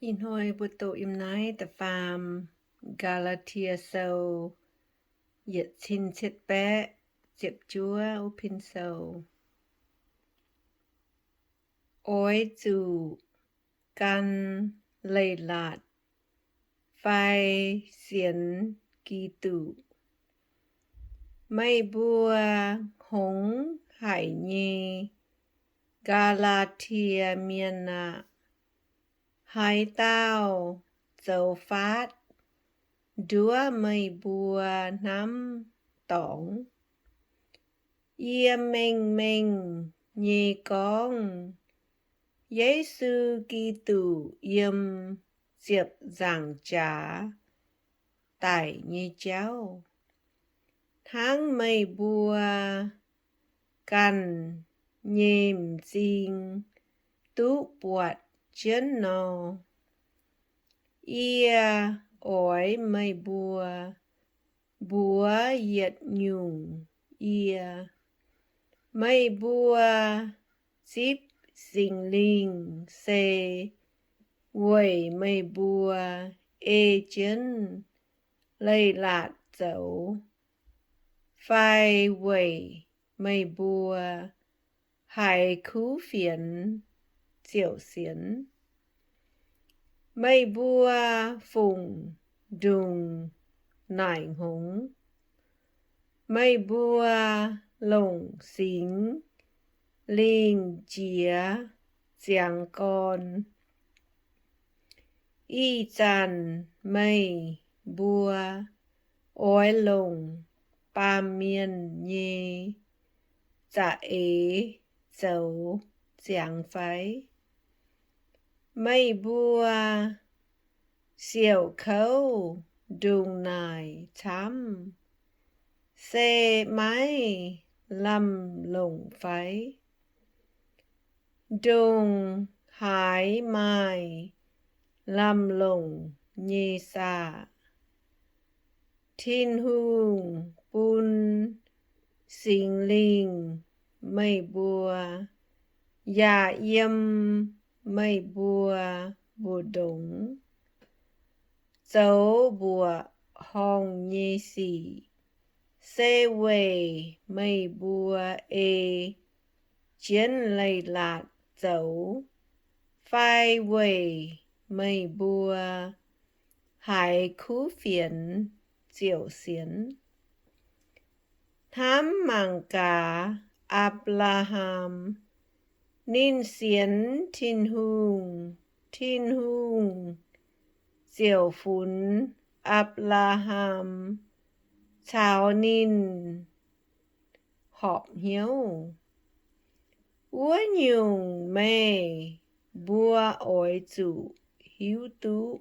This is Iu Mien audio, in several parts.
Ih hnoi mbuo doqc yiem naaiv da'faam Gaa^laa^tie Sou, yietc cin cietv baeqv ziepc juov wuov pin sou. Oix zuqc gan leiz-latc fai sienx Giduc. Meih mbuo hngongx haic nyei Gaa^laa^tie Mienh aah! Haaix dauh zoux faatv nduov meih mbuo hnamv dorngx? Yie mengh mengh nyei gorngv, Yesu Giduc yiem ziepc nzaangc jaax daic nyei jauv, hnangv meih mbuo ganh nyei m'zing duqv buatc jienv nor, yie oix meih mbuo mbuox yietc nyungc yie. Meih mbuo zipv Singx Lingh se weic meih mbuo ei jienv leiz-latc zoux, fai weic meih mbuo haiz kuv fienx ziouc sienx? Meih mbuo fungc ndongc naaic hngongx, meih mbuo longc Singx Lingh jiex ziangx gorn. Ih zanc meih mbuo oix longc baamh mienh nyei za'eix zoux ziangx fai? Meih mbuo siouc kouv ndongc naaic camv, se maiv lamh longc fai? Ndongc haaix maaih lamh longc nyei saah? Tin-Hungh bun Singx Lingh meih mbuo, yaac yiem meih mbuo mbu'ndongx zoux mbuoqc horngh nyei sic, se weic meih mbuo ei jienv leiz-latc zoux, fai weic meih mbuo haiz kuv fienx ziouc sienx? Hnamv mangc gaax Apc^laa^ham. Ninh sienx Tin-Hungh, Tin-Hungh ziouc funx Apc^laa^ham caux ninh horpc hnyouv. Wuov nyungc meih mbuo oix zuqc hiuv duqv,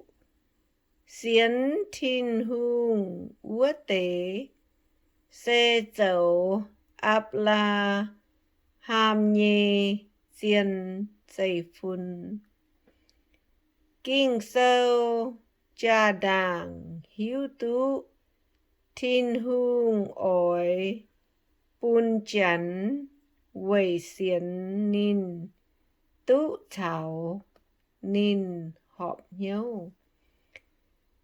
sienx Tin-Hungh wuov deix se zoux Apc^laa^ham nyei zien zeiv-fun. Ging-Sou jaa-ndaangc hiuv duqv Tin-Hungh oix bun Janx weic sienx ninh duqv caux ninh horpc hnyouv.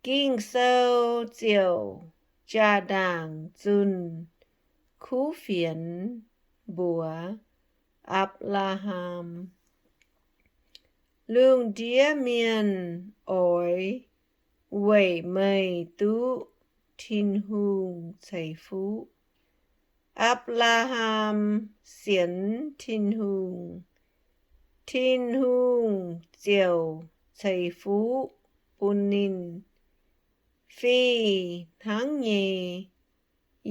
Ging-Sou ziouc jaa-ndaangc zunh kuv fienx mbuox Apc^laa^ham, Lungh ndiev mienh oix weic meih duqv Tin-Hungh ceix fuqv. Apc^laa^ham sienx Tin-Hungh, Tin-Hungh ziouc ceix fuqv bun ninh. Fih hnangv nyei,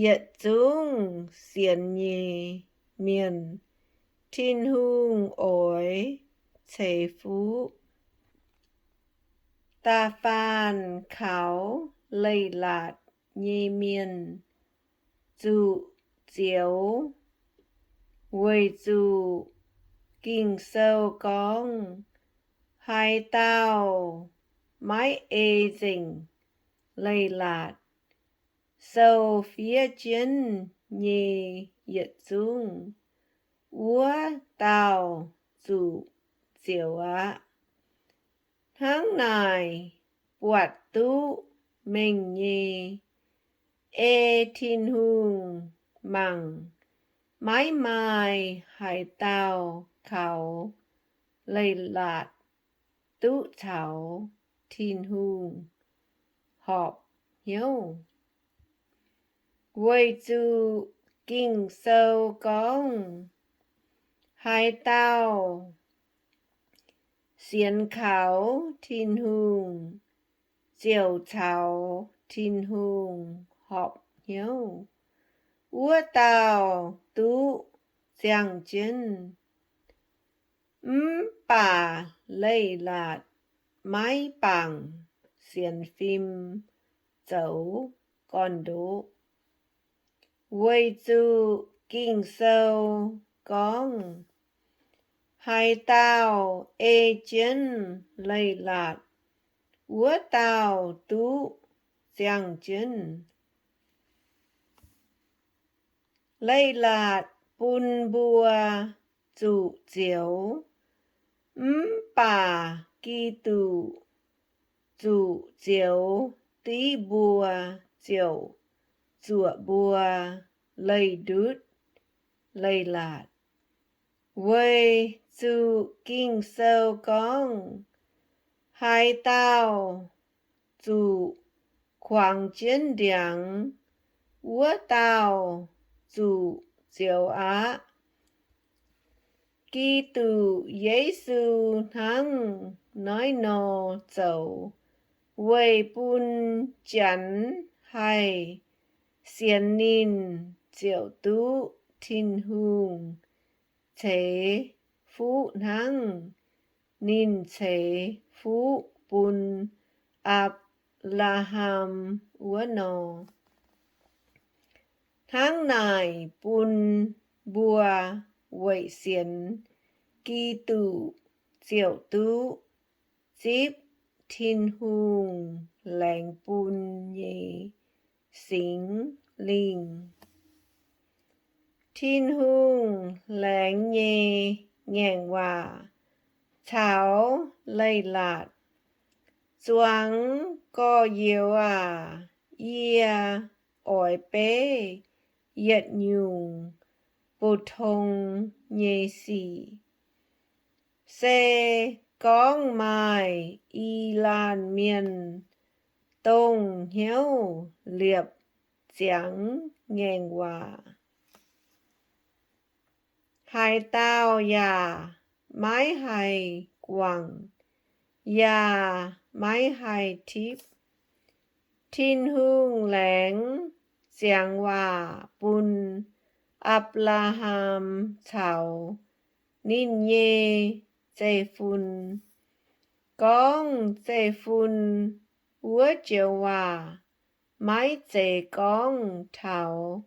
yietc zungv sienx nyei mienh Tin-Hungh oix ceix fuqv. Da'faanh kaux leiz-latc nyei mienh zuqc zioux, weic zuqc Ging-Sou gorngv, Haaix dauh maiv ei nzengc leiz-latc, sou fiev jienv nyei yietc zungv, wuov dauh zuqc zioux aqv. Hnangv naaic buatc duqv mengh nyei, ei Tin-Hungh mangc maiv maaih haaix dauh kaux leiz-latc duqv caux Tin-Hungh horpc hnyouv. Weic zuqc Ging-Sou gorngv, haaix dauh sienx kaux Tin-Hungh ziouc caux Tin-Hungh horpc hnyouv. Wuov dauh duqv ziangh jienv, mv baac leiz-latc maiv bangc sienx fim zoux gorn-ndoqv. Weic zuqc Ging-Sou gorngv, haaix dauh ei jienv leiz-latc, wuov dauh duqv ziangh jienv. Leiz-latc bun mbuo zuqc zioux, mv baac Giduc zuqc zioux div mbuo ziouc zuoqc mbuo leih ndutv leiz-latc. Weic zuqc Ging-Sou gorngv, haaix dauh zuqc kuangx jienv ndiangx, wuov dauh zuqc zioux aqv. Giduc Yesu hnangv naaiv nor zoux weic bun Janx haih sienx ninh ziouc duqv Tin-Hungh ceix fuqv hnangv ninh ceix fuqv bun Apc^laa^ham wuov nor. Hnangv naaic bun mbuo weic sienx Giduc ziouc duqv zipv Tin-Hungh laengz bun nyei Singx Lingh. Tin-Hungh laengz nyei ngaengc waac caux leiz-latc. Zuangx gorx-youz aac, yie oix beiv yietc nyungc bu tong nyei sic. Se gorngv maaih i laanh mienh dongh hnyouv liepc ziangx ngaengc waac, haaix dauh yaac maiv haih guangc, yaac maiv haih tipv. Tin-Hungh laengz ziangx waac bun Apc^laa^ham caux ninh nyei zeiv-fun. Gorngv zeiv-fun wuov joux waac maiv zeiz gorngv taux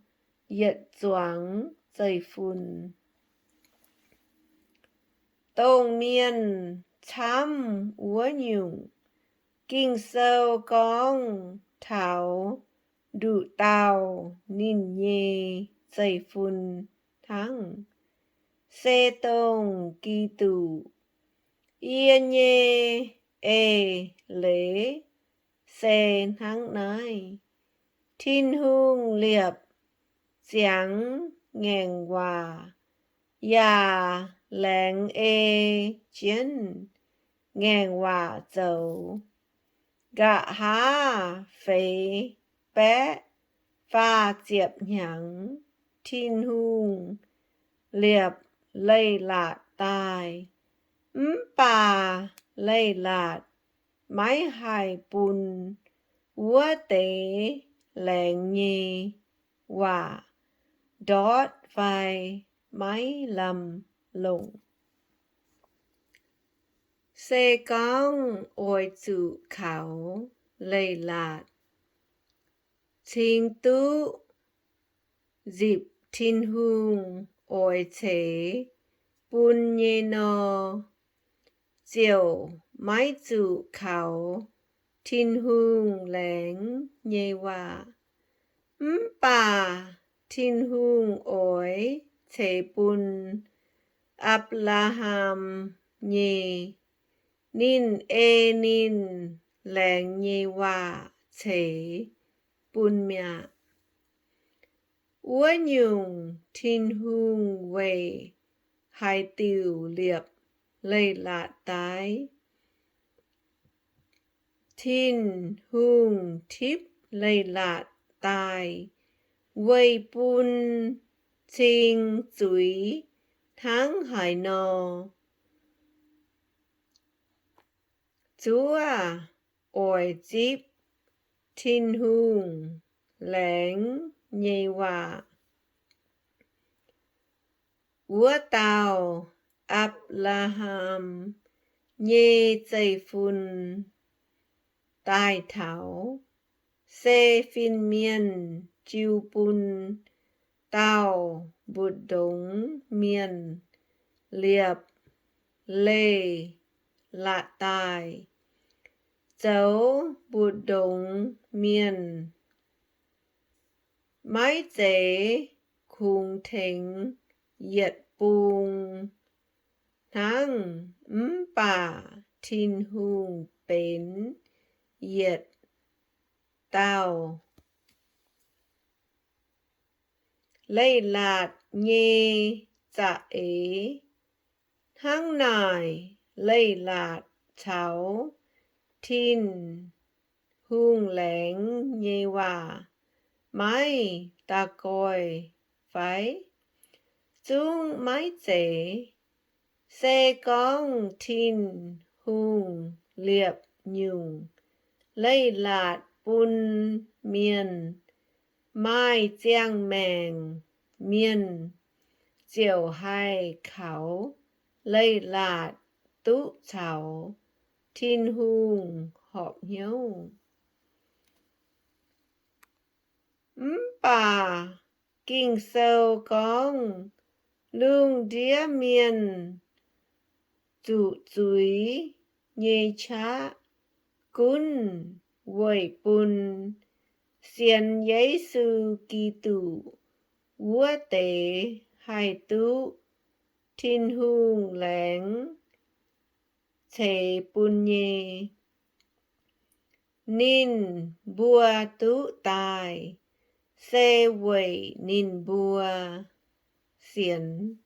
yietc zuangx zeiv-fun. Dongh mienh camv wuov nyungc, Ging-Sou gorngv taux nduqc dauh ninh nyei zeiv-fun hnangv, se dongh Giduc. Yie nyei eix leiz se hnangv naaiv. Tin-Hungh liepc ziangx ngaengc waac yaac laengz ei jienv ngaengc waac zoux. Nqa'haav feix baeqv faah ziepc hnyangx, Tin-Hungh liepc leiz-latc daaih, mv baac leiz-latc maiv haih bun wuov deix laengz nyei waac ndortv fai maiv lamh longc. Se gorngv oix zuqc kaux leiz-latc cingx duqv nzipc Tin-Hungh oix ceix bun nyei nor, ziouc maiv zuqc kaux Tin-Hungh laengz nyei waac. Mv baac Tin-Hungh oix ceix bun Apc^laa^ham nyei Ninh ei ninh laengz nyei waac ceix bun mi'aqv. Wuov nyungc, Tin-Hungh weic haaix diuc liepc leiz-latc daaih? Tin-Hungh tipv leiz-latc daaih weic bun cing zuiz hnangv haaix nor? Zuov oix zipv Tin-Hungh laengz nyei waac. Wuov dauh Apc^laa^ham nyei zeiv-fun daaih taux, se fin-mienh jiu bun dauh mbu'ndongx mienh liepc leiz-latc daaih. Zoux mbu'ndongx mienh maiv zeiz kungx tengx yietc bung hnangv, mv baac Tin-Hungh benx yietc dauh leiz-latc nyei za'eix. Hnangv naaic, leiz-latc caux Tin-Hungh laengz nyei waac maiv da'goih fai? Zungv maiv zeiz. Se gorngv Tin-Hungh liepc nyungc leiz-latc bun mienh, maaih ziangh maengc mienh ziouc haih kaux leiz-latc duqv caux Tin-Hungh horpc hnyouv. Mv baac Ging-Sou gorngv, lungh ndiev mienh zuqc zuiz nyei qaqv gunv weic bun sienx Yesu Giduc wuov deix haih duqv Tin-Hungh laengz ceix bun nyei. Ninh mbuo duqv daaih se weic ninh mbuo sienx.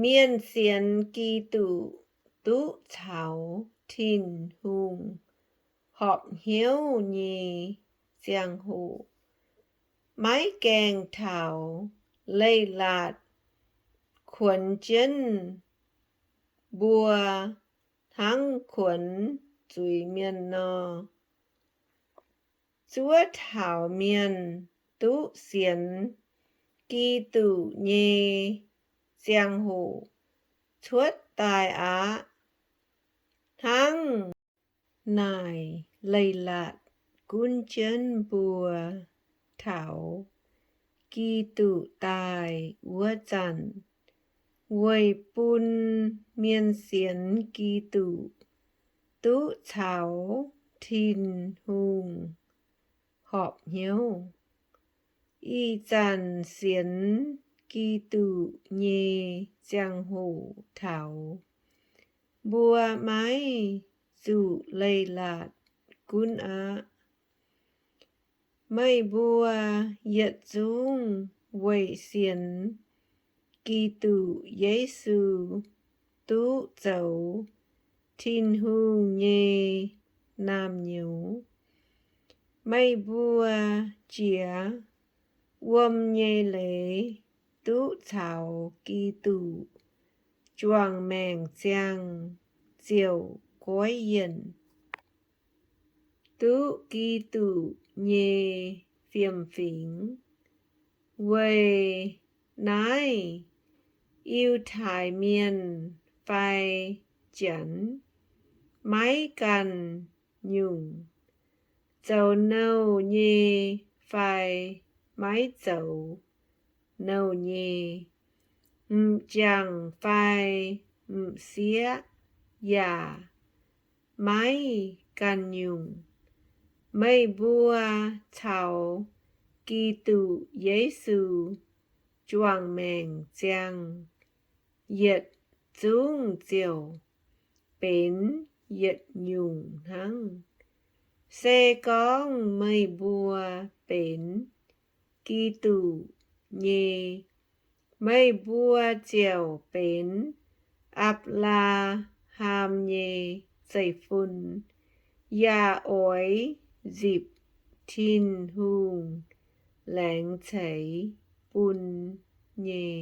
Mienh sienx Giduc duqv caux Tin-Hungh horpc hnyouv nyei ziangh hoc maiv gaengh taux leiz-latc kuonx jienv mbuo hnangv kuonx zuiz-mienh nor. Zuov taux mienh duqv sienx Giduc nyei ziangh hoc cuotv daaih aqv. Hnangv naaic, leiz-latc gunv jienv mbuo taux Giduc daaih wuov zanc, weic bun mienh sienx Giduc duqv caux Tin-Hungh horpc hnyouv. Ih zanc sienx Giduc nyei ziangh hoc taux, mbuo maiv zuqc leiz-latc gunv aqv. Meih mbuo yietc zungv weic sienx Giduc Yesu duqv zoux Tin-Hungh nyei naamh nyouz. Meih mbuo jiex wuom nyei leiz duqv caux Giduc juangc maengc ziangh ziouc goiv yienc duqv Giduc nyei fiem-fingx. Weic naaiv Yiutai Mienh fai Janx maiv ganh nyungc, zoux nouh nyei fai maiv zoux nouh nyei, m'jangc fai m'sieqv yaac maiv ganh nyungc, meih mbuo caux Giduc Yesu juangc maengc ziangh, yietc zungv ziouc benx yietc nyungc hnangv. Se gorngv meih mbuo benx Giduc nyei, meih mbuo ziouc benx Apc^laa^ham nyei zeiv-fun, yaac oix nzipc Tin-Hungh laengz ceix bun nyei.